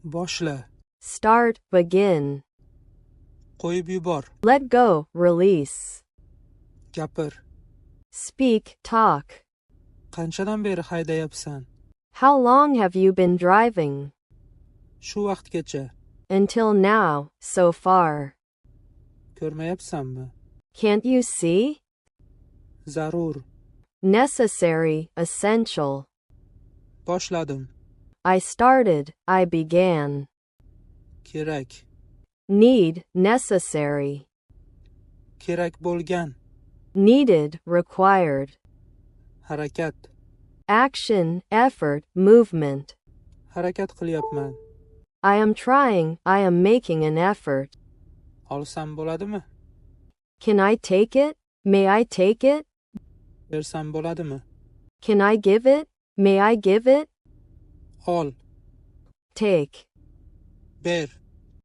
Boshla. Start, begin. Qo'yib yubor. Let go, release. Gapir. Speak, talk. Qanchadan beri haydayapsan? How long have you been driving? Shu vaqtgacha. Until now, so far. Ko'rmayapsanmi? Can't you see? Zarur. Necessary, essential. Boshladim. I started, I began. Kerak. Need, necessary. Kerak bo'lgan. Needed, required. Harakat. Action, effort, movement. Harakat qilyapman. I am trying, I am making an effort. Olsam bo'ladimi? Can I take it? May I take it? Bersam bo'ladimi? Can I give it? May I give it? Ol. Take. Ber.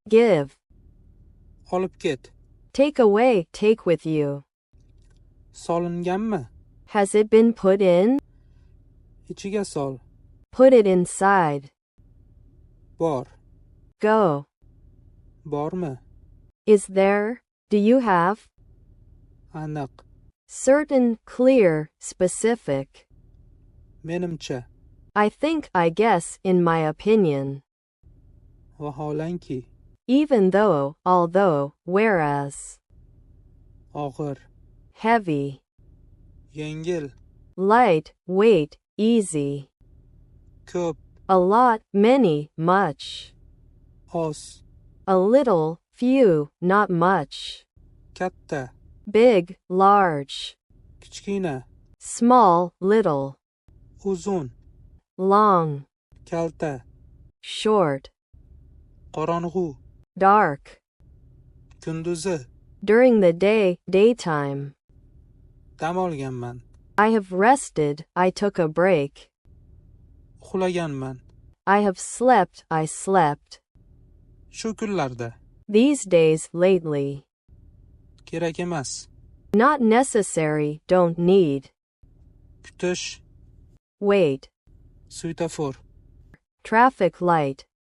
Give. Olib ket. Take away, take with you. Solinganmi? Has it been put in? Ichiga sol. Put it inside. Bor. Go. Bormi? Is there? Do you have? Aniq. Certain, clear, specific. Menimcha. I think, I guess, in my opinion. Vaholanki. Even though, although, whereas. Og'ir. Heavy. Yengil. Light, weight, easy. Ko'p. A lot, many, much. Oz. A little, few, not much. Katta. Big, large. Kichkina. Small, little. Uzun. Long. Kalta. Short. Qorong'u. Dark. Kunduzi. During the day, daytime. Dam olganman. I have rested, I took a break. Uxlaganman. I have slept, I slept. Shu kunlarda. These days, lately. Kerak emas. Not necessary, don't need. Kutish. Wait. Svetofor. Traffic light.